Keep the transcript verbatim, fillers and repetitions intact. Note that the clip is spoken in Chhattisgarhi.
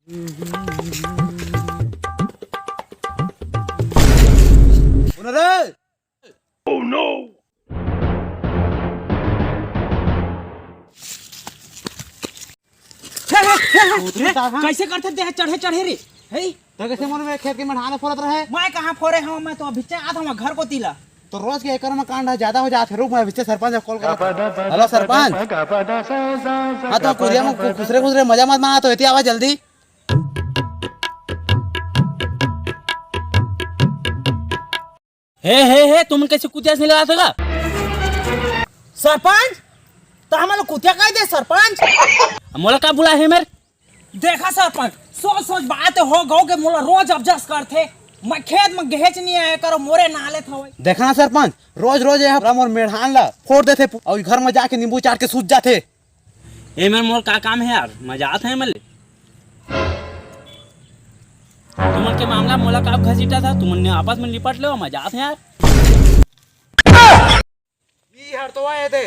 सुन रे। हे, हे, हे, हे, उतरी हे, साहब। कैसे करथे देह चढ़े चढ़े रे? हे? तो कैसे मन में खेत के मेढ़ान फोरत रहे? मैं कहाँ फोरे हूँ, मैं तो अभी आत हूँ घर कोती ला। तो रोज के एकर में कांड ज्यादा हो जात हे। रुक, मैं अभी सरपंच को कॉल करत हूँ। हेलो सरपंच। हाँ, तो कुरिया में खुसरे खुसरे मजा मत मारा, तो एती आवा जल्दी। हे, हे, हे, तुमन कैसे कुतिया से लगात होगा? सरपंच, त हमन ला कुतिया कह दे सरपंच। मोला का बुला हे मेर? देखा सरपंच, सोच सोच बात हो गो के मोला रोज अबजस करथे। मैं खेत में गहेच नहीं आया करो, मोरे नाले थवय। देखा ना सरपंच, रोज रोज ये हमरा मोर मेढ़ान ला फोड़ देथे अउ घर में जाके नींबू चाट के सूत जाथे। ए मेर मोर का काम हे यार, मैं जात हे एमएलए। तुमन के मामला मोला का घसीटा था, तुमन ने आपस में निपट लो, मैं जात हे यार। ई हर तो आए थे।